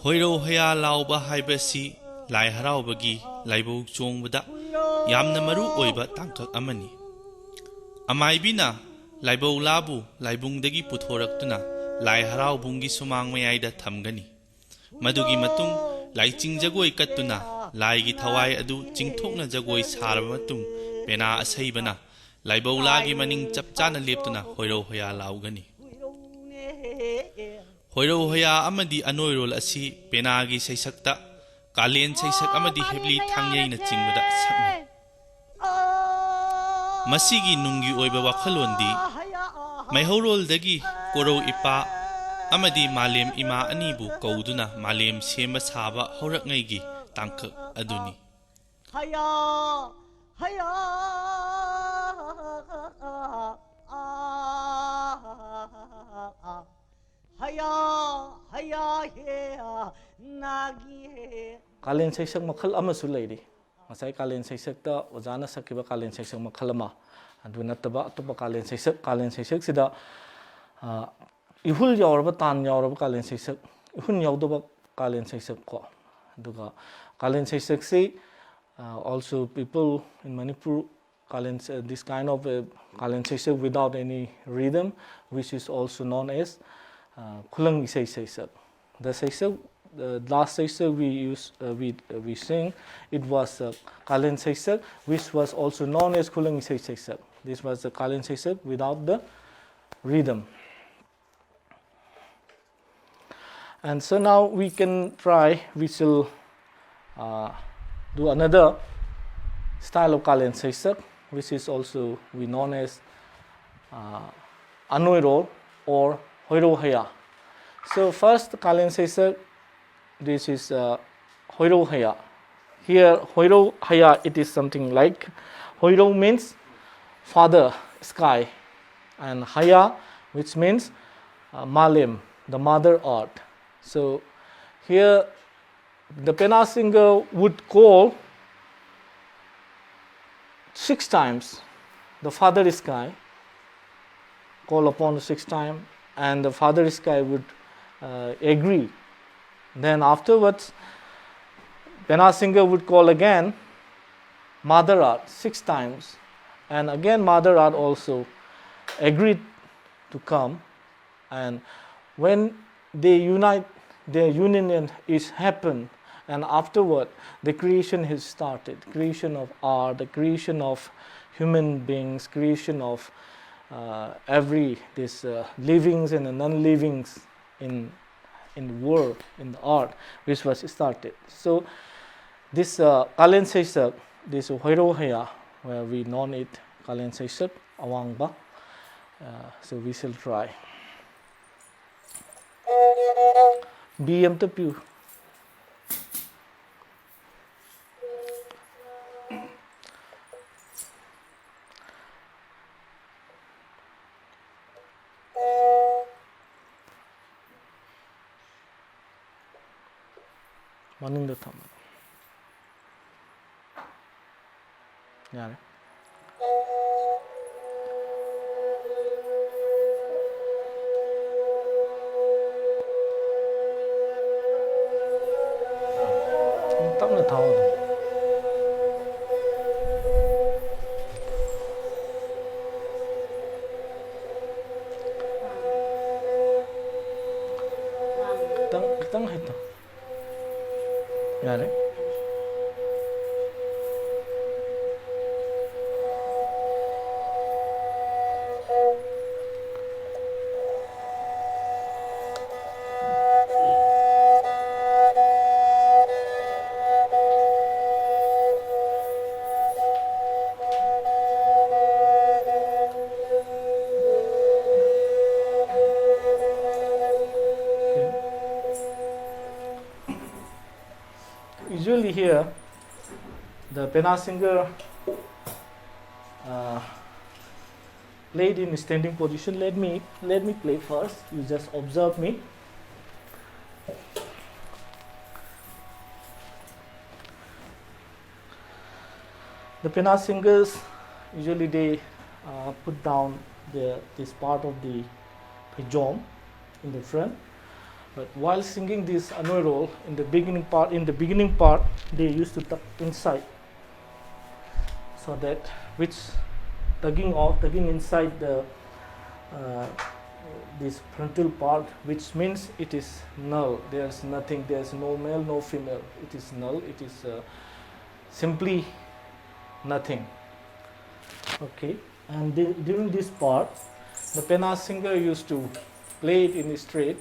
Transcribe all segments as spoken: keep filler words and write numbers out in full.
ꯍꯣꯏꯔꯧ ꯍꯣꯌꯥ ꯂꯥꯎꯕ ꯍꯥꯏꯕꯁꯤ ꯂꯥꯏ ꯍꯔꯥꯎꯕꯒꯤ ꯂꯥꯏꯕꯧ ꯆꯣꯡꯕꯗ ꯌꯥꯝꯅ ꯃꯔꯨ ꯑꯣꯏꯕ ꯇꯥꯡꯀꯛ ꯑꯃꯅꯤ꯫ ꯑꯃꯥꯏꯕꯤꯅ ꯂꯥꯏꯕꯧ ꯂꯥꯕꯨ ꯂꯥꯏꯕꯨꯡꯗꯒꯤ ꯄꯨꯊꯣꯔꯛꯇꯨꯅ ꯂꯥꯏ ꯍꯔꯥꯎꯕꯨꯡꯒꯤ ꯁꯨꯃꯥꯡ ꯃꯌꯥꯏꯗ ꯊꯝꯒꯅꯤ꯫ ꯃꯗꯨꯒꯤ ꯃꯇꯨꯡ ꯂꯥꯏꯆꯤꯡ ꯖꯒꯣꯏ ꯀꯠꯇꯨꯅ ꯂꯥꯏꯒꯤ ꯊꯋꯥꯏ ꯑꯗꯨ ꯆꯤꯡꯊꯣꯛꯅ ꯖꯒꯣꯏ ꯁꯥꯔꯕ ꯃꯇꯨꯡ ꯄꯦꯅꯥ ꯑꯁꯩꯕꯅ ꯂꯥꯏꯕꯧ ꯂꯥꯒꯤ ꯃꯅꯤꯡ ꯆꯞ ꯆꯥꯅ ꯂꯦꯞꯇꯨꯅ ꯍꯣꯏꯔꯧ ꯍꯣꯌꯥ ꯂꯥꯎꯒꯅꯤ꯫ ꯍꯣꯏꯔꯧ ꯍꯣꯌꯥ ꯑꯃꯗꯤ ꯑꯅꯣꯏꯔꯣꯜ ꯑꯁꯤ ꯄꯦꯅꯥꯒꯤ ꯁꯩꯁꯛꯇ ꯀꯥꯂꯦꯟ ꯁꯩꯁꯛ ꯑꯃꯗꯤ ꯍꯦꯞꯂꯤ ꯊꯥꯡꯌꯩꯅ ꯆꯤꯡꯕꯗ ꯁꯛꯅꯩ꯫ ꯃꯁꯤꯒꯤ ꯅꯨꯡꯒꯤ ꯑꯣꯏꯕ ꯋꯥꯈꯜꯂꯣꯟꯗꯤ ꯃꯩꯍꯧꯔꯣꯜꯗꯒꯤ ꯀꯣꯔꯧ ꯏꯄꯥ ꯑꯃꯗꯤ ꯃꯥꯂꯦꯝ ꯏꯃꯥ ꯑꯅꯤꯕꯨ ꯀꯧꯗꯨꯅ ꯃꯥꯂꯦꯝ ꯁꯦꯝꯕ ꯁꯥꯕ ꯍꯧꯔꯛꯉꯩꯒꯤ ꯇꯥꯡꯀꯛ ꯑꯗꯨꯅꯤ꯫ ꯍꯌꯥ ꯍꯌꯥ ꯍꯌꯥ ꯍꯌꯥ ꯍꯦ ꯅꯥꯒꯤ ꯍꯦ꯫ ꯀꯥꯂꯦꯟ ꯁꯩꯁꯛ ꯃꯈꯜ ꯑꯃꯁꯨ ꯂꯩꯔꯤ꯫ ꯉꯁꯥꯏ ꯀꯥꯂꯦꯟ ꯁꯩꯁꯛꯇ ꯑꯣꯖꯥꯅ ꯁꯛꯈꯤꯕ ꯀꯥꯂꯦꯟ ꯁꯩꯁꯛ ꯃꯈꯜ ꯑꯃ, ꯑꯗꯨ ꯅꯠꯇꯕ ꯑꯇꯣꯞꯄ ꯀꯥꯂꯦꯟ ꯁꯩꯁꯛ, ꯀꯥꯂꯦꯟ ꯁꯩꯁꯛꯁꯤꯗ, ꯑ, ꯏꯍꯨꯜ ꯌꯥꯎꯔꯕ, ꯇꯥꯟ ꯌꯥꯎꯔꯕ ꯀꯥꯂꯦꯟ ꯁꯩꯁꯛ, ꯏꯍꯨꯜ ꯌꯥꯎꯗꯕ ꯀꯥꯂꯦꯟ ꯁꯩꯁꯛ ꯀꯣ꯫ ꯑꯗꯨꯒ ꯀꯥꯂꯦꯟ ꯁꯩꯁꯛꯁꯤ, uh, also people in Manipur, Kalen, uh, this kind of, uh, Kalen ꯁꯩꯁꯛ without any rhythm, which is also known as, uh, ꯈꯨꯂꯪ ꯏꯁꯩ ꯁꯩꯁꯛ꯫ The ꯁꯩꯁꯛ, the last ꯁꯩꯁꯛ we use, uh, we, uh, we sing, it was, uh, Kalen ꯁꯩꯁꯛ, which was also known as ꯈꯨꯂꯪ ꯏꯁꯩ ꯁꯩꯁꯛ꯫ This was the Kalen ꯁꯩꯁꯛ without the rhythm. And so now we can try, we shall, uh, do another style of Kalen ꯁꯩꯁꯛ, which is also we known as, uh, ꯑꯅꯣꯏꯔꯣꯜ or ꯍꯣꯏꯔꯧ ꯍꯌꯥ. So first Kalen ꯁꯩꯁꯛ, this is, uh, ꯍꯣꯏꯔꯧ ꯍꯌꯥ. Here ꯍꯣꯏꯔꯧ ꯍꯌꯥ, it is something like, ꯍꯣꯏꯔꯧ means father sky, and ꯍꯌꯥ, which means, uh, ꯃꯥꯂꯦꯝ, the mother earth. So here the pena singer would call six times the father sky, call upon six times, and the father sky would, uh, agree Then afterwards, Penasinghe would call again Mother Earth six times, and again Mother Earth also agreed to come. And when they unite, their union is happened, and afterward the creation has started. Creation of art, the creation of human beings, creation of uh, every this uh, livings and the non-livings in in the world, in the art, which was started. So this uh, Kalen Seisap, this Hoiro Haya, where we known it Kalen Seisap, Awangba. Uh, so we shall try. B M W. ꯃꯅꯤꯡꯗ ꯊꯝꯃꯣ꯫ ꯌꯥꯔꯦ꯫ ꯇꯞꯅ ꯊꯥꯎ ꯑꯗꯨꯝ꯫ ꯈꯤꯇꯪ ꯈꯤꯇꯪ ꯍꯦꯛꯇ꯫ ꯌꯥꯔꯦ꯫ Usually here, the Penasinghe uh, played in standing position. Let me let me play first. You just observe me. The Penasinghes, usually they uh, put down the, this part of the phaijom in the front. But while singing this Anoirol, in the beginning part, in the beginning part, they used to tuck inside, so that which tugging off, tugging inside the uh, this frontal part, which means it is null. There's nothing. There's no male, no female. It is null. It is uh, simply nothing. Okay. And di- during this part, the Pena singer used to play it in straight,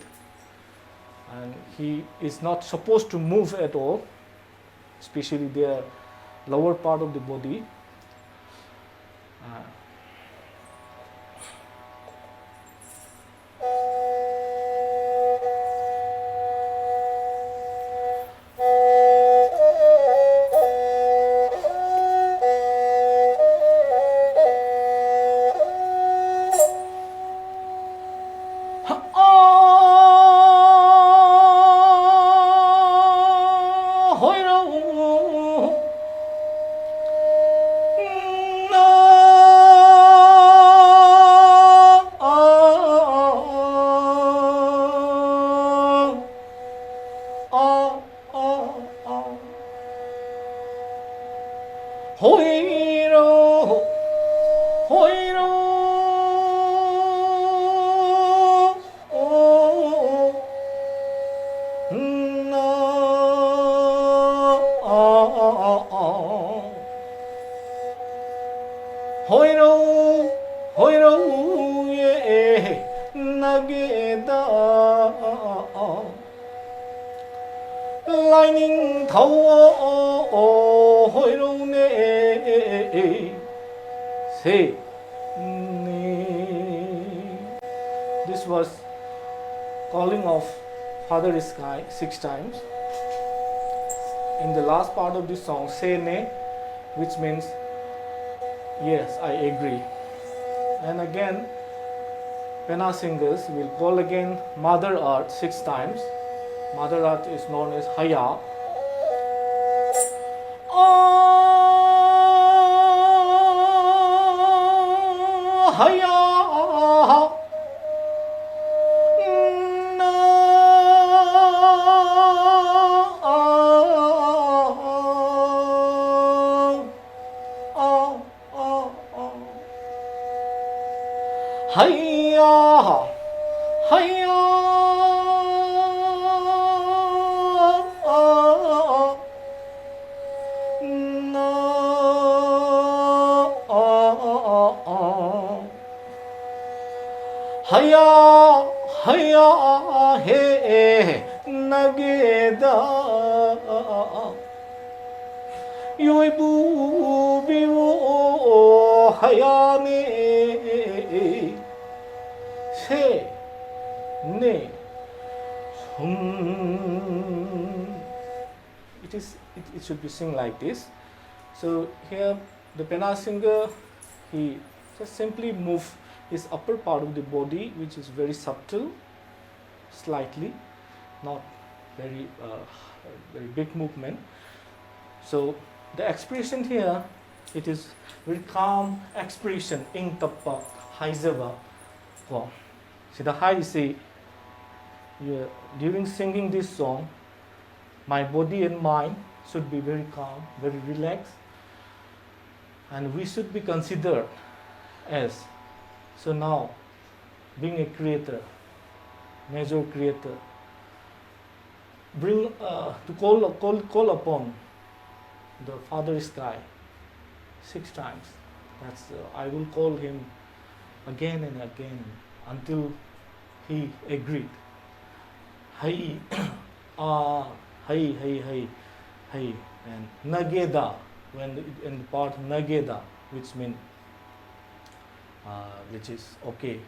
and he is not supposed to move at all, especially the lower part of the body. Uh, ꯂꯥꯏꯅꯤꯡꯊꯧ ꯍꯣꯏꯔꯧꯅꯦ ꯁꯦ ꯅꯤ꯫ This was calling of Father Sky six times. In the last part of this song, se ne, which means yes, I agree. And again, Pena singers will call again Mother Earth six times. Mother Earth is known as Haya. Haya. Hiya, hiya, na, hiya, hiya, he, nageda. Yoibu biwo hayane se ne hum. It is, it, it should be sing like this. So here the Penang singer, he just simply move his upper part of the body, which is very subtle, slightly, not very uh, very big movement. So the expression here, it is very calm expression, ing tappa, haizava. Ko. Sida hai isi, during singing this song, my body and mind should be very calm, very relaxed, and we should be considered as. So now, being a creator, major creator, bring uh, to call, call, call upon the Father Sky six times. That's uh, I will call him again and again until he agreed. Hai, ah, hai, hai, hai, hai, and nageda, when in the part nageda, which mean uh, which is okay,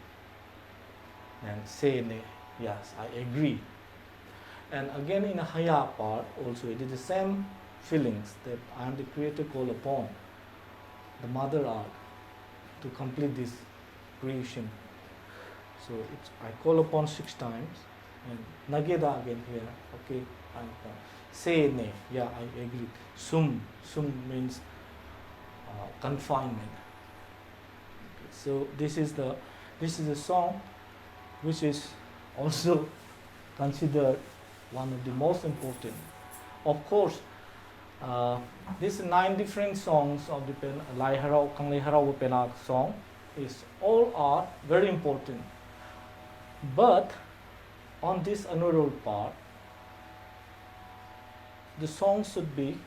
and se ne, yes, I agree. And again in a haya part also, it is the same feelings that I am the creator call upon the mother earth to complete this creation. So it's, I call upon six times, and nageda again here, okay, and uh, se ne, yeah, I agree. Sum, sum means uh, confinement. So this is the, this is a song which is also considered one of the most important. Of course, uh, these nine different songs of the Pen- Lai Harau, Kangli Harau Penak song, Yes, all are very important. But on this unaural part, the song should be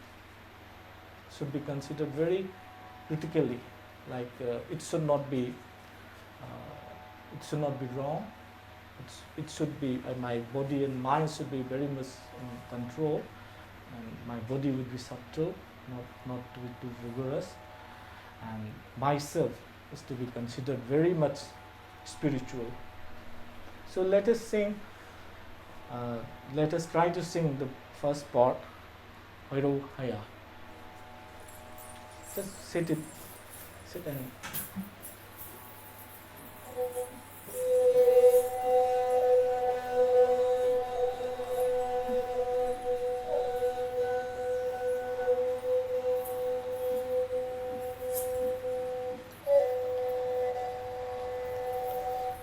should be considered very critically. Like uh, it should not be uh, it should not be wrong. It's, it should be uh, my body and mind should be very much in control, and my body would be subtle, not not to be too vigorous, and myself is to be considered very much spiritual. So let us sing. Uh, let us try to sing the first part, Hoirou Haya. Just sit it, sit and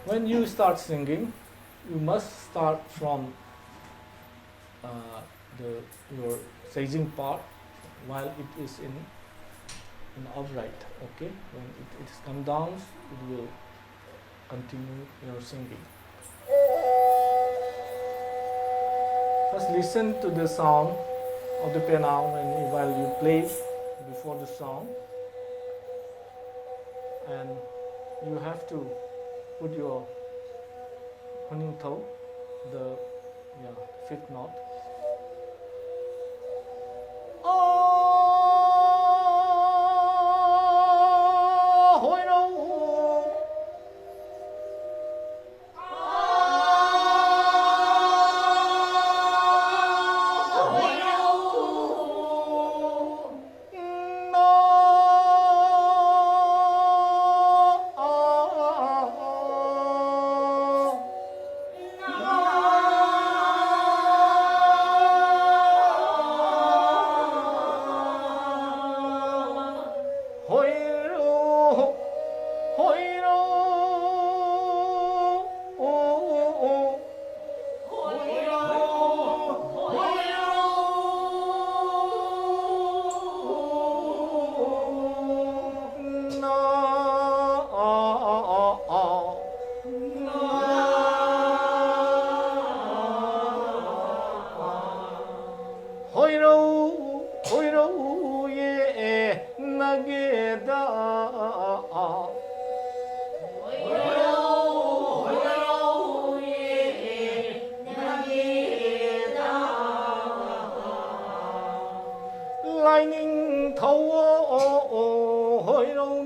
when you start singing, you must start from uh, the your seijin part while it is in in upright. Okay, when it, it is come down, it will continue your singing. First, listen to the sound of the pena when while you play before the song, and you have to put your huningtho, the yeah, fifth note.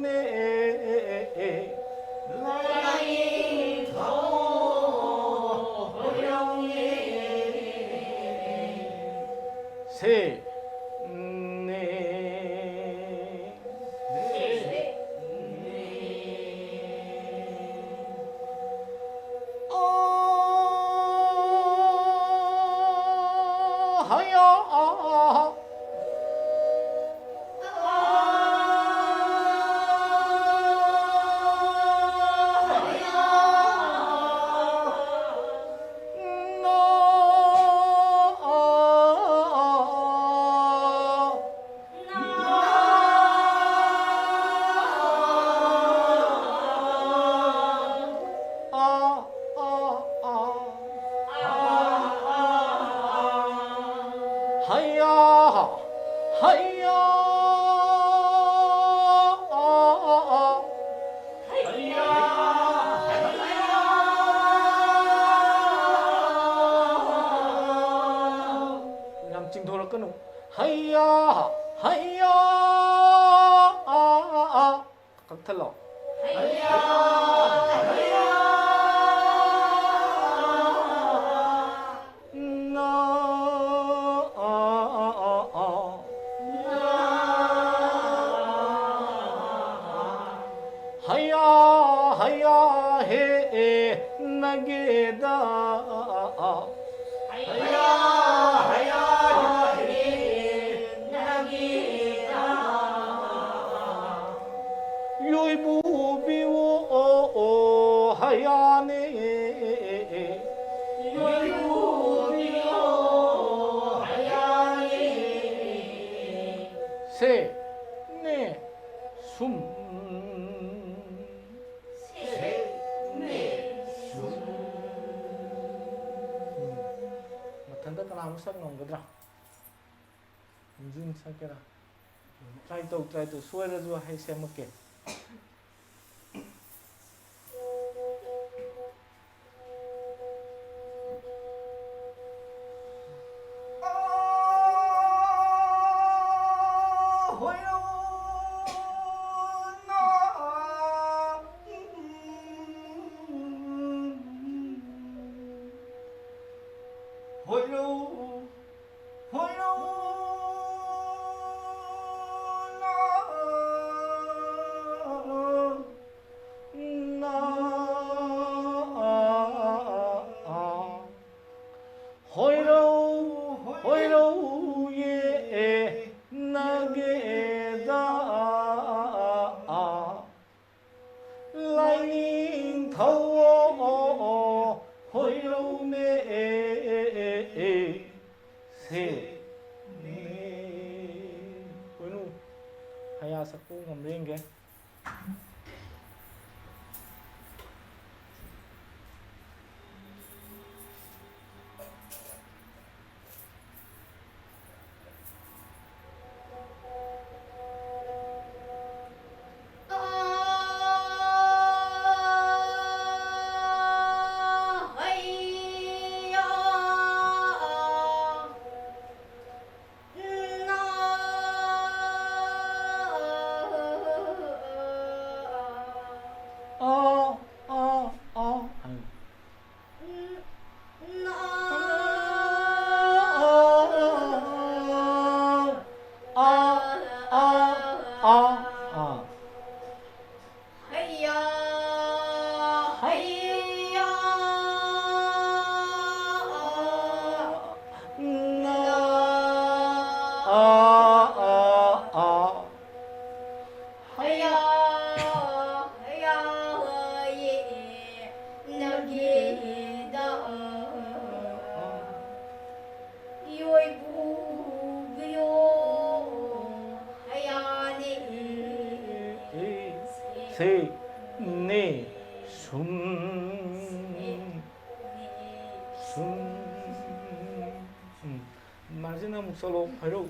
ꯅꯦ꯫ ꯁꯦ꯫ ꯅꯦ꯫ ꯑ ꯍꯌꯥ꯫ ꯍꯌꯥ, ꯍꯌꯥ, ꯌꯥꯝ ꯆꯤꯡꯊꯣꯔꯛꯀꯅꯨ꯫ ꯍꯩꯌꯥ, ꯍꯩꯌꯥ, ꯑꯥ, ꯑꯥ, ꯑꯥ꯫ ꯀꯛꯊꯠꯂꯣ꯫ ꯅ, ꯑꯥ, ꯑꯥ, ꯑꯥ, ꯑꯥ꯫ ꯍꯌꯥ, ꯍꯌꯥ, ꯍꯦ, ꯑꯦ, ꯅꯒꯦꯗ꯫ ꯍꯌꯥ, ꯍꯌꯥ, ꯍꯦ, ꯅꯒꯦꯗ꯫ ꯌꯣꯏꯕꯨꯕꯤꯌꯣ, ꯑꯣ, ꯑꯣ, ꯍꯌꯥꯅꯦ꯫ ꯌꯣꯏꯕꯨꯕꯤꯌꯣ, ꯍꯌꯥꯅꯦ꯫ ꯁꯦ, ꯅꯦ꯫ ꯁꯨꯝ꯫ ꯁꯦ, ꯅꯦ, ꯁꯨꯝ꯫ ꯎꯝ꯫ ꯃꯊꯟꯇ ꯀꯅꯥꯃꯨꯛ ꯁꯛ ꯉꯝꯒꯗ꯭ꯔꯥ? ꯌꯨꯝꯖꯤꯟ ꯁꯛꯀꯦꯔꯥ? Try ꯇꯧ, try ꯇꯧ꯫ ꯁꯣꯏꯔꯁꯨ ꯑꯩ ꯁꯦꯝꯃꯛꯀꯦ꯫ ꯑꯥ, ꯍꯣꯏꯔꯣ꯫ ꯀꯌꯥ ꯁꯛꯄ ꯉꯝꯕ꯭ꯔꯥ ꯌꯦꯡꯒꯦ꯫ ꯑ, ꯑ, ꯑ꯫ ꯑ, ꯑ, ꯑ, ꯑ꯫ ꯍꯩꯌꯥ, ꯍꯩꯌꯥ, ꯅ, ꯑ, ꯑ, ꯑ꯫ ꯍꯩꯌꯥ, ꯍꯩꯌꯥ, ꯍꯩꯌꯦ, ꯅꯒꯦꯗ꯫ ꯌꯣꯏꯕꯨ ꯕꯤꯌꯣ ꯍꯌꯥꯅꯦ꯫ ꯁꯦ, ꯅꯦ, ꯁꯨꯝ, ꯁꯨꯝ꯫ ꯎꯝ꯫ ꯃꯥꯔꯖꯤꯟ ꯑꯃꯨꯛ ꯆꯠꯂꯣ, ꯍꯥꯏꯔꯛꯎ꯫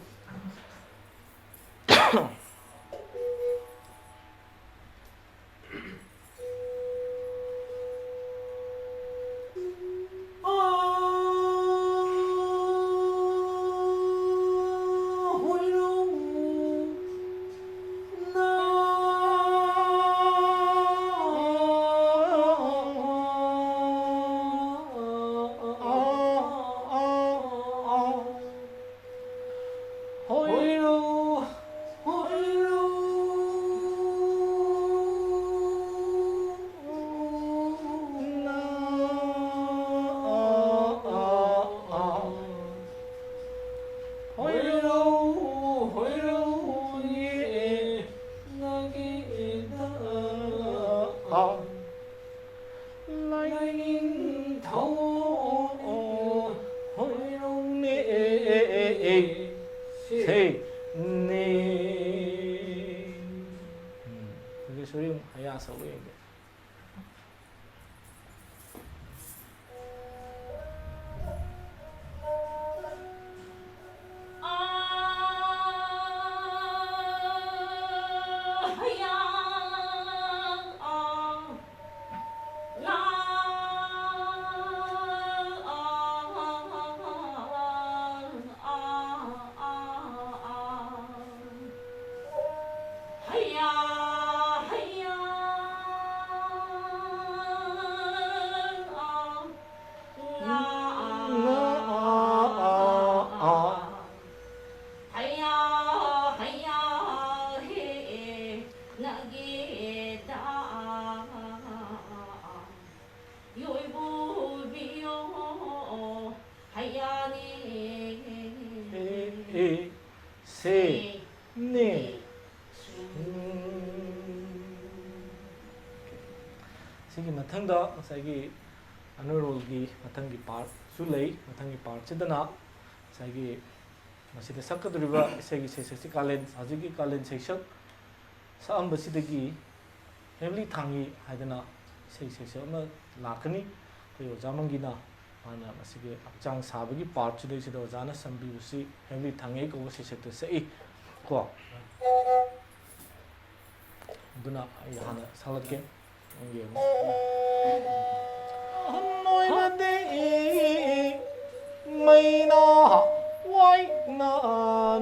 ꯍꯣꯏꯔꯧ, ꯍꯣꯏꯔꯧ, ꯅ, ꯑ, ꯑ, ꯑ꯫ ꯍꯣꯏꯔꯧ, ꯍꯣꯏꯔꯧ, ꯌꯦ, ꯅꯒꯤ, ꯗ, ꯑ꯫ ꯂꯥꯏꯅꯤꯡꯊꯧ ꯍꯣꯏꯔꯣꯡꯅꯦ ꯁꯦ ꯅꯦ꯫ ꯍꯌꯥ ꯁꯛꯂꯛꯑꯣ ꯌꯦꯡꯒꯦ꯫ ꯑꯦ, ꯑꯦ, ꯁꯦ, ꯅꯦ꯫ ꯁꯤꯒꯤ ꯃꯊꯪꯗ ꯉꯁꯥꯏꯒꯤ ꯑꯅꯨꯔꯣꯜꯒꯤ ꯃꯊꯪꯒꯤ ꯄꯥꯔꯠꯁꯨ ꯂꯩ꯫ ꯃꯊꯪꯒꯤ ꯄꯥꯔꯠꯁꯤꯗꯅ ꯉꯁꯥꯏꯒꯤ ꯃꯁꯤꯗ ꯁꯛꯀꯗꯧꯔꯤꯕ ꯏꯁꯩꯒꯤ ꯁꯩꯁꯛꯁꯤ ꯀꯥꯂꯦꯟ, ꯍꯧꯖꯤꯛꯀꯤ ꯀꯥꯂꯦꯟ ꯁꯩꯁꯛ ꯁꯛꯑꯝꯕꯁꯤꯗꯒꯤ ꯍꯦꯝꯂꯤ ꯊꯥꯡꯉꯤ ꯍꯥꯏꯗꯅ ꯏꯁꯩ ꯁꯩꯁꯛ ꯑꯃ ꯂꯥꯛꯀꯅꯤ꯫ ꯑꯩꯈꯣꯏ ꯑꯣꯖꯥ ꯃꯪꯒꯤꯅ ꯃꯥꯅ ꯃꯁꯤꯒꯤ ꯍꯛꯆꯥꯡ ꯁꯥꯕꯒꯤ ꯄꯥꯔꯠꯁꯤꯗꯩꯁꯤꯗ ꯑꯣꯖꯥꯅ ꯁꯝꯕꯤꯕꯁꯤ ꯍꯦꯝꯂꯤ ꯊꯥꯡꯉꯤ ꯀꯧꯕ ꯁꯩꯁꯛꯇ ꯁꯛꯏ ꯀꯣ꯫ ꯑꯗꯨꯅ ꯑꯩ ꯍꯥꯟꯅ ꯁꯛꯂꯛꯀꯦ꯫ ꯅꯣꯏꯕꯗꯤ ꯃꯩꯅ ꯋꯥꯏꯅ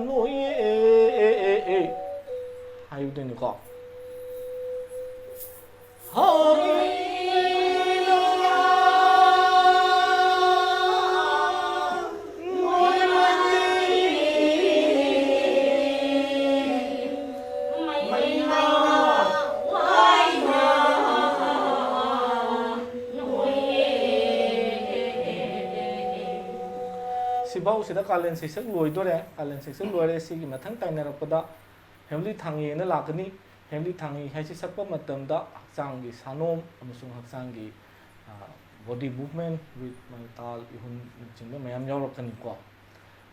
ꯅꯣꯏꯌꯦ ꯍꯥꯏꯕꯗꯨꯅꯤꯀꯣ꯫ ꯁꯤꯐꯥꯎꯁꯤꯗ ꯀꯥꯂꯦꯟ ꯁꯩꯁꯛ ꯂꯣꯏꯗꯣꯔꯦ꯫ ꯀꯥꯂꯦꯟ ꯁꯩꯁꯛ ꯂꯣꯏꯔꯦ꯫ ꯁꯤꯒꯤ ꯃꯊꯪ ꯇꯥꯏꯅꯔꯛꯄꯗ ꯍꯦꯝꯂꯤ ꯊꯥꯡꯉꯤ ꯑꯅ ꯂꯥꯛꯀꯅꯤ꯫ ꯍꯦꯝꯂꯤ ꯊꯥꯡꯉꯤ ꯍꯥꯏꯁꯤ ꯁꯛꯄ ꯃꯇꯝꯗ ꯍꯛꯆꯥꯡꯒꯤ ꯁꯥꯅꯣꯝ ꯑꯃꯁꯨꯡ ꯍꯛꯆꯥꯡꯒꯤ, ꯑ, body movement with ꯃꯥꯒꯤ ꯇꯥꯜ, ꯏꯍꯨꯟꯅꯆꯤꯡꯕ ꯃꯌꯥꯝ ꯌꯥꯎꯔꯛꯀꯅꯤꯀꯣ꯫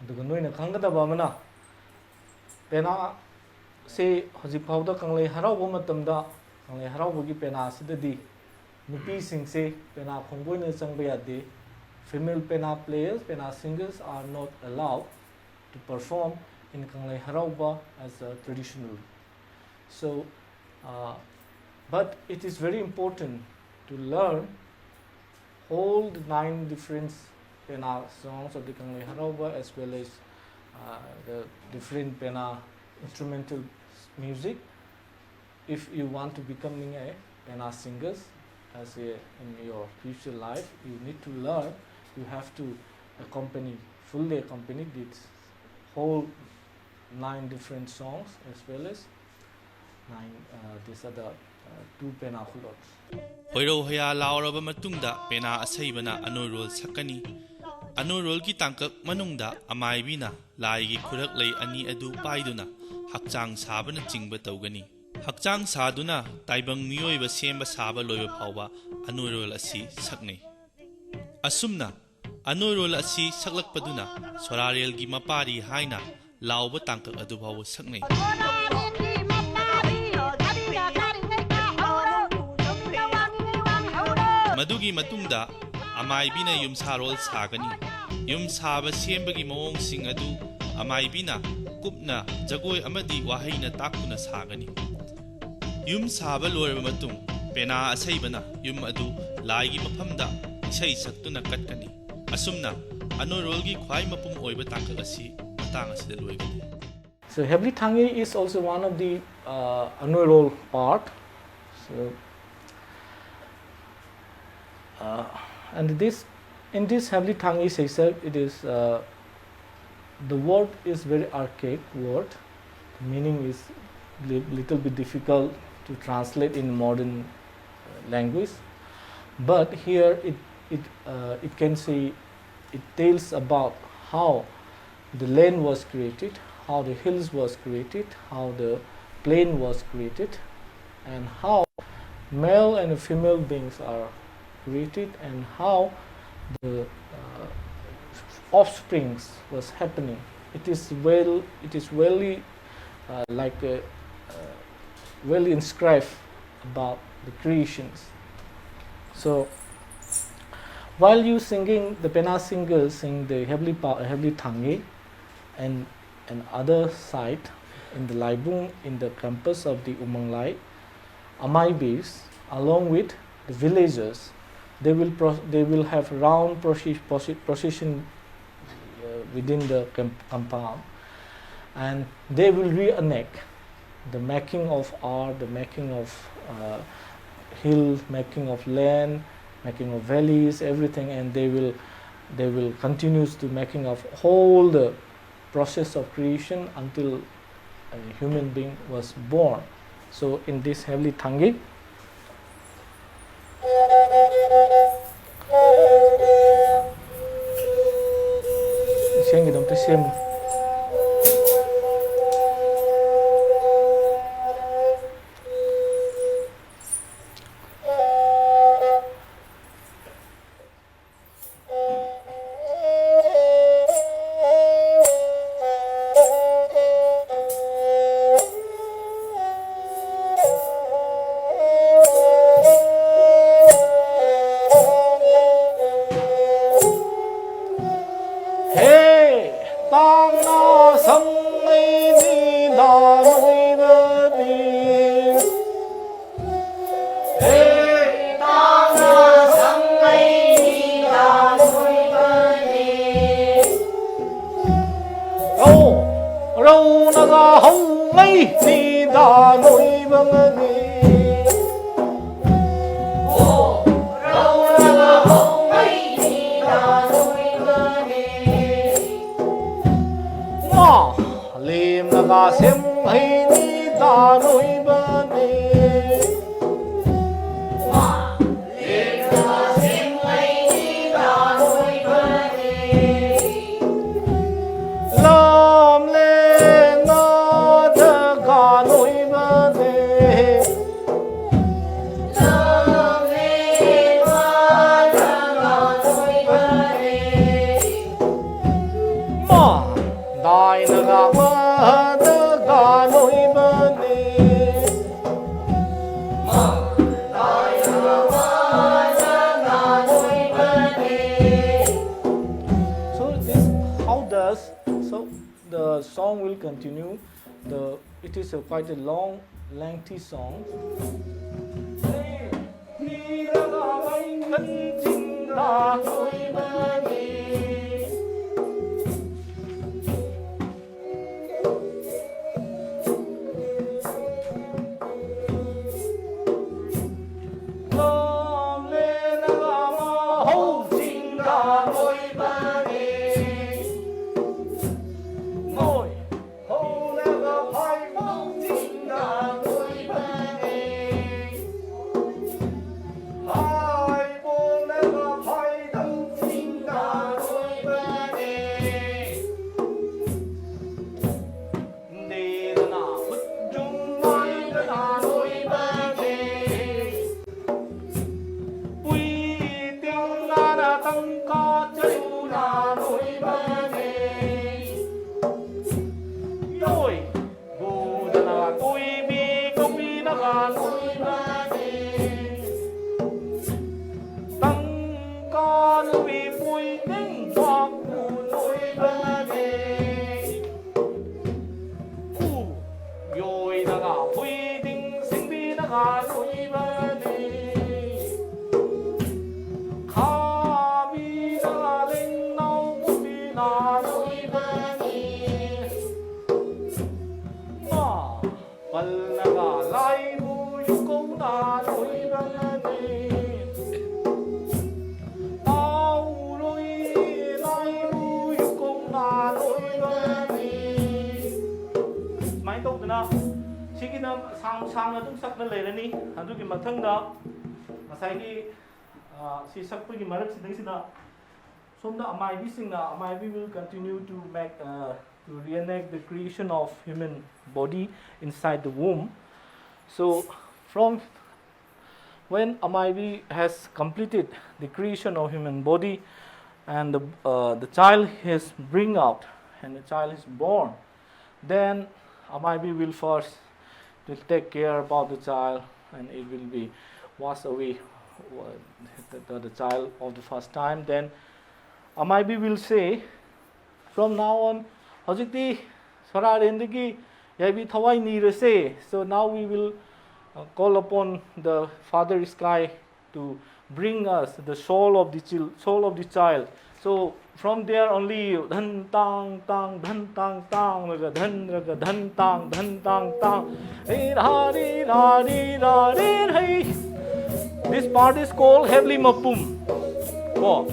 ꯑꯗꯨꯒ ꯅꯣꯏꯅ ꯈꯪꯒꯗꯕ ꯑꯃꯅ, ꯄꯦꯅꯥꯁꯦ ꯍꯧꯖꯤꯛ ꯐꯥꯎꯗ ꯀꯪꯂꯩ ꯍꯔꯥꯎꯕ ꯃꯇꯝꯗ ꯀꯪꯂꯩ ꯍꯔꯥꯎꯕꯒꯤ ꯄꯦꯅꯥꯁꯤꯗꯗꯤ ꯅꯨꯄꯤꯁꯤꯡꯁꯦ ꯄꯦꯅꯥ ꯈꯣꯡꯕ ꯑꯣꯏꯅ ꯆꯪꯕ ꯌꯥꯗꯦ꯫ Female pena players, pena singers are not allowed to perform in ꯀꯪꯂꯩ ꯍꯔꯥꯎꯕ as a traditional. So, uh, but it is very important to learn all the nine different pena songs of the Kangleiharauba, as well as uh, the different pena instrumental music. If you want to becoming a pena singers as a, in your future life, you need to learn. You have to accompany, fully accompany this whole nine different songs as well as nine, uh, these are the uh, two pena khulot. ꯍꯣꯏꯔꯧ ꯍꯣꯌꯥ ꯂꯥꯎꯔꯕ ꯃꯇꯨꯡꯗ ꯄꯦꯅꯥ ꯑꯁꯩꯕꯅ ꯑꯅꯣꯏꯔꯣꯜ ꯁꯛꯀꯅꯤ꯫ ꯑꯅꯣꯏꯔꯣꯜꯒꯤ ꯇꯥꯡꯀꯛ ꯃꯅꯨꯡꯗ ꯑꯃꯥꯏꯕꯤꯅ ꯂꯥꯏꯒꯤ ꯈꯨꯔꯛꯂꯩ ꯑꯅꯤ ꯑꯗꯨ ꯄꯥꯏꯗꯨꯅ ꯍꯛꯆꯥꯡ ꯁꯥꯕꯅꯆꯤꯡꯕ ꯇꯧꯒꯅꯤ꯫ ꯍꯛꯆꯥꯡ ꯁꯥꯗꯨꯅ ꯇꯥꯏꯕꯪ ꯃꯤꯑꯣꯏꯕ ꯁꯦꯝꯕ ꯁꯥꯕ ꯂꯣꯏꯕ ꯐꯥꯎꯕ ꯑꯅꯣꯏꯔꯣꯜ ꯑꯁꯤ ꯁꯛꯅꯩ꯫ ꯑꯁꯨꯝꯅ ꯑꯅꯣꯏꯔꯣꯜ ꯑꯁꯤ ꯁꯛꯂꯛꯄꯗꯨꯅ ꯁꯣꯔꯥꯔꯦꯜꯒꯤ ꯃꯄꯥꯔꯤ ꯍꯥꯏꯅ ꯂꯥꯎꯕ ꯇꯥꯡꯀꯛ ꯑꯗꯨ ꯐꯥꯎꯕ ꯁꯛꯅꯩ꯫ ꯃꯗꯨꯒꯤ ꯃꯇꯨꯡꯗ ꯑꯃꯥꯏꯕꯤꯅ ꯌꯨꯝꯁꯥꯔꯣꯜ ꯁꯥꯒꯅꯤ꯫ ꯌꯨꯝ ꯁꯥꯕ ꯁꯦꯝꯕꯒꯤ ꯃꯑꯣꯡꯁꯤꯡ ꯑꯗꯨ ꯑꯃꯥꯏꯕꯤꯅ ꯀꯨꯞꯅ ꯖꯒꯣꯏ ꯑꯃꯗꯤ ꯋꯥꯍꯩꯅ ꯇꯥꯛꯇꯨꯅ ꯁꯥꯒꯅꯤ꯫ ꯌꯨꯝ ꯁꯥꯕ ꯂꯣꯏꯔꯕ ꯃꯇꯨꯡ ꯄꯦꯅꯥ ꯑꯁꯩꯕꯅ ꯌꯨꯝ ꯑꯗꯨ ꯂꯥꯏꯒꯤ ꯃꯐꯝꯗ ꯏꯁꯩ ꯁꯛꯇꯨꯅ ꯀꯠꯀꯅꯤ꯫ ꯑꯁꯨꯝꯅ ꯑꯅꯣꯏꯔꯣꯜꯒꯤ ꯈ꯭ꯋꯥꯏ ꯃꯄꯨꯡ ꯑꯣꯏꯕ ꯇꯥꯡꯀꯛ ꯑꯁꯤ ꯃꯇꯥꯡ ꯑꯁꯤꯗ ꯂꯣꯏꯒꯅꯤ꯫ So Hebli Thangi is also one of the uh, Anoirol part. So, uh, and this in this Hebli Thangi Seisab, it is uh, the word is very archaic word. The meaning is li- little bit difficult to translate in modern uh, language. But here it it uh, it can say it tells about how the land was created, how the hills was created, how the plain was created, and how male and female beings are created, and how the uh, offsprings was happening. It is well, it is well uh, like uh, uh, well inscribed about the creations. So, while you singing, the Pena singers sing the Hevli, pa, Hevli Thangi and another site in the Laibung, in the campus of the Umanglai, Amai base, along with the villagers, they will pro- they will have round proce- proce- procession uh, within the compound, and they will reenact the making of art, the making of uh, hill, making of land, making of valleys, everything, and they will they will continues to making of whole the process of creation until a human being was born. So in this Hevli Thangi, ꯏꯁꯩꯒꯤꯗꯃꯛꯇ ꯁꯦꯝꯃꯤ꯫ ꯍꯦ ꯇꯥꯡꯅ ꯁꯪꯉꯩꯅꯤ ꯗꯥꯅꯣꯏꯕꯅꯤ꯫ ꯍꯦ ꯇꯥꯡꯅ ꯁꯪꯉꯩꯅꯤ ꯗꯥꯅꯣꯏꯕꯅꯤ꯫ ꯔꯧ ꯔꯧꯅꯒ ꯍꯧꯉꯩꯅꯤ ꯗꯥꯅꯣꯏꯕꯅꯤ꯫ ꯃꯥ ꯂꯦꯝꯅꯒ ꯁꯦꯝꯍꯩꯅꯤ ꯗꯥꯅꯣꯏꯕꯅꯤ꯫ ꯂꯝꯂꯦꯟ ꯃꯥꯗ ꯒꯥꯅꯣꯏꯕꯅꯤ꯫ ꯃꯥ ꯗꯥꯏꯅꯒ ꯃꯥꯗ ꯒꯥꯅꯣꯏꯕꯅꯤ꯫ This is quite a long, lengthy song. ꯁꯨꯃꯥꯏꯅ ꯇꯧꯗꯅ ꯁꯤꯒꯤꯅ ꯁꯥꯡ ꯁꯥꯡꯅ ꯑꯗꯨꯝ ꯁꯛꯅ ꯂꯩꯔꯅꯤ꯫ ꯑꯗꯨꯒꯤ ꯃꯊꯪꯗ ꯉꯁꯥꯏꯒꯤ, ꯑ, ꯁꯤ ꯁꯛꯄꯒꯤ ꯃꯔꯛꯁꯤꯗꯩꯁꯤꯗ ꯁꯣꯝꯗ ꯑꯃꯥꯏꯕꯤꯁꯤꯡꯅ, ꯑꯃꯥꯏꯕꯤ will continue to make, uh, to reenact the creation of human body inside the womb. So, from when Amaibi has completed the creation of human body and the, uh, the child is bring out and the child is born, then Amaibi will first will take care about the child and it will be washed away, uh, the, the, the child of the first time. Then Amaibi will say, from now on, ꯍꯧꯖꯤꯛꯇꯤ ꯁꯣꯔꯥꯔꯦꯟꯗꯒꯤ ꯌꯥꯏꯕꯤ ꯊꯋꯥꯏ ꯅꯤꯔꯁꯦ꯫ So now we will uh, call upon the Father Sky to bring us the soul of the chil- soul of the child. So from there only ꯙꯟ ꯇꯥꯡ ꯇꯥꯡ ꯙꯟ ꯇꯥꯡ ꯇꯥꯡ ꯔꯒ ꯙꯟ ꯔꯒ ꯙꯟ ꯇꯥꯡ ꯙꯟ ꯇꯥꯡ ꯇꯥꯡ ꯔꯤ ꯔꯥ ꯔꯤ ꯔꯥ ꯔꯤ ꯔꯥ ꯔꯤ ꯔꯩ꯫ This part is called ꯍꯦꯞꯂꯤ ꯃꯄꯨꯝ. Oh,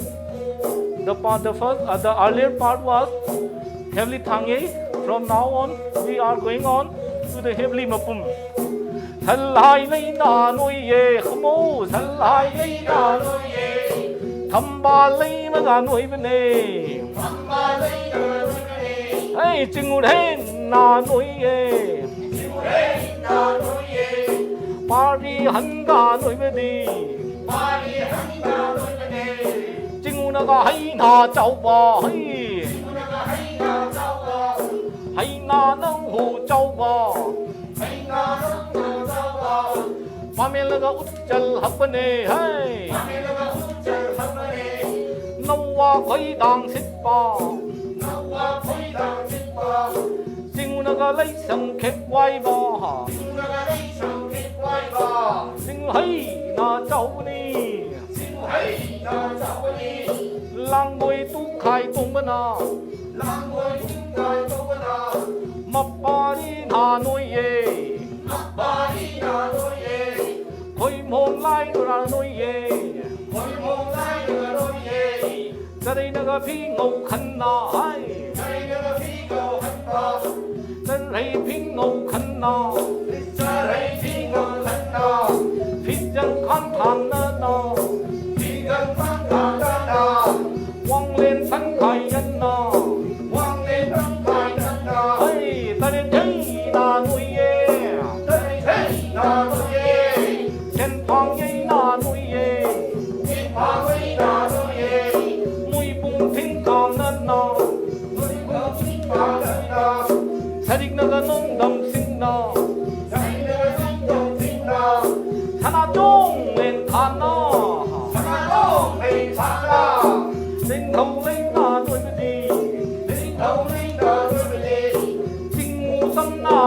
the part, the first, uh, the earlier part was ꯍꯦꯞꯂꯤ ꯊꯥꯡꯉꯩ. From now on, we are going on to the ꯍꯦꯞꯂꯤ ꯃꯄꯨꯝ. ꯁꯜꯍꯥꯏ ꯂꯩꯅ ꯅꯣꯏꯌꯦ ꯈꯃꯣ, ꯁꯜꯍꯥꯏ ꯂꯩꯅ ꯅꯣꯏꯌꯦ, ꯊꯝꯕꯥꯜ ꯂꯩ ꯃꯉꯥ ꯅꯣꯏꯕꯅꯦ. ꯊꯝꯕꯥꯜ ꯂꯩꯅ ꯅꯣꯏꯕꯅꯦ. ꯍꯩ ꯆꯤꯡꯉꯨꯔꯦꯟꯅ ꯅꯣꯏꯌꯦ, ꯆꯤꯡꯉꯨꯔꯦꯟꯅ ꯅꯣꯏꯌꯦ, ꯄꯥꯔꯤ ꯍꯟꯒ ꯅꯣꯏꯕꯗꯤ, ꯄꯥꯔꯤ ꯍꯟꯒ ꯅꯣꯏꯕꯅꯦ. ꯆꯤꯡꯉꯨꯅꯒ ꯍꯩꯅ ꯆꯥꯎꯕ ꯍꯩ, ꯆꯤꯡꯉꯨꯅꯒ ꯍꯩꯅ ꯆꯥꯎꯕ, ꯍꯩꯅ ꯅꯪꯕꯨ ꯆꯥꯎꯕ, ꯍꯩꯅ ꯅꯪꯕꯨ ꯆꯥꯎꯕ, ꯄꯥꯃꯦꯜꯂꯒ ꯎꯠꯆꯜ ꯍꯛꯄꯅꯦ ꯍꯩ, ꯄꯥꯃꯦꯜꯂꯒ ꯎꯠꯆꯜ ꯍꯛꯄꯅꯦ. ꯅꯧꯋꯥ ꯈꯣꯏꯗꯥꯡ ꯁꯤꯠꯄ, ꯅꯧꯋꯥ ꯈꯣꯏꯗꯥꯡ ꯁꯤꯠꯄ, ꯆꯤꯡꯉꯨꯅꯒ ꯂꯩꯁꯪ ꯈꯦꯛ ꯋꯥꯏꯕ, ꯆꯤꯡꯉꯨꯅꯒ ꯂꯩꯁꯪ ꯈꯦꯛ ꯋꯥꯏꯕ, ꯆꯤꯡꯍꯩꯅ ꯆꯥꯎꯕꯅꯤ, ꯆꯤꯡꯍꯩꯅ ꯆꯥꯎꯕꯅꯤ. ꯂꯥꯡꯕꯣꯏ ꯇꯨꯈꯥꯏ ꯇꯣꯡꯕꯅ, ꯂꯥꯡꯕꯣꯏ ꯇꯨꯈꯥꯏ ꯇꯣꯡꯕꯅ, ꯃꯄꯥꯔꯤꯅ ꯅꯣꯏꯌꯦ, ꯃꯄꯥꯔꯤꯅ ꯅꯣꯏꯌꯦ, ꯈꯣꯏꯃꯣꯡ ꯂꯥꯏꯅ ꯅꯣꯏꯌꯦ, ꯈꯣꯏꯃꯣꯡ ꯂꯥꯏꯅ ꯅꯣꯏꯌꯦ. ꯆꯔꯩꯅꯒ ꯐꯤ ꯉꯧ ꯈꯟꯅ ꯍꯥꯏ, ꯆꯔꯩꯅꯒ ꯐꯤ ꯉꯧ ꯈꯟꯅ, ꯆꯔꯩ ꯐꯤ ꯉꯧ ꯈꯟꯅ, ꯆꯔꯩ ꯐꯤ ꯉꯧ ꯈꯟꯅ, ꯐꯤꯖꯪ ꯈꯥꯡ ꯊꯥꯡꯅꯅ, ꯐꯤꯖꯪ ꯈꯥꯡ ꯊꯥꯡꯅꯅ, ꯋꯥꯡꯂꯦꯟ ꯁꯪꯈꯥꯏ ꯅꯟꯅ, ꯋꯥꯡꯂꯦꯟ ꯁꯪꯈꯥꯏ ꯅꯟꯅ, ꯍꯩ ꯇꯔꯦꯠ ꯍꯩꯅ ꯅꯣꯏꯌꯦ, ꯇꯔꯦꯠ ꯍꯩꯅ ꯅꯣꯏꯌꯦ, ꯁꯦꯟꯐꯥꯡ ꯌꯩꯅ ꯅꯣꯏꯌꯦ, ꯁꯦꯟꯐꯥꯡ ꯌꯩꯅ ꯅꯣꯏꯌꯦ, ꯃꯣꯏꯕꯨꯡ ꯊꯤꯡ ꯀꯥꯡꯅꯅ, ꯃꯣꯏꯕꯨꯡ ꯊꯤꯡ ꯀꯥꯡꯅꯅ, ꯁꯔꯤꯛꯅꯒ ꯅꯣꯡꯗꯝꯁꯤꯡꯅ, ꯁꯔꯤꯛꯅꯒ ꯅꯣꯡꯗꯝꯁꯤꯡꯅ, ꯁꯅꯥꯆꯣꯡ ꯂꯦꯟ ꯊꯥꯅ, ꯁꯅꯥꯆꯣꯡ ꯂꯦꯟ ꯊꯥꯅ, ꯅꯤꯡꯊꯧ ꯂꯩꯅ ꯅꯣꯏꯕꯗꯤ, ꯅꯤꯡꯊꯧ ꯂꯩꯅ ꯅꯣꯏꯕꯗꯤ, ꯆꯤꯡꯃꯨ ꯆꯝꯅ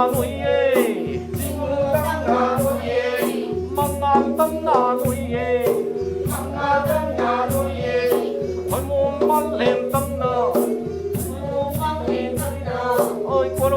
ꯇꯝꯅ ꯅꯣꯏꯌꯦ, ꯇꯝꯅ ꯇꯝꯅ ꯅꯣꯏꯌꯦ, ꯍꯣꯏꯃꯣꯝ ꯃꯥꯂꯦꯝ ꯇꯝꯅ, ꯍꯣꯏꯃꯣꯝ ꯃꯥꯂꯦꯝ ꯇꯝꯅ, ꯍꯣꯏ ꯀꯣꯔ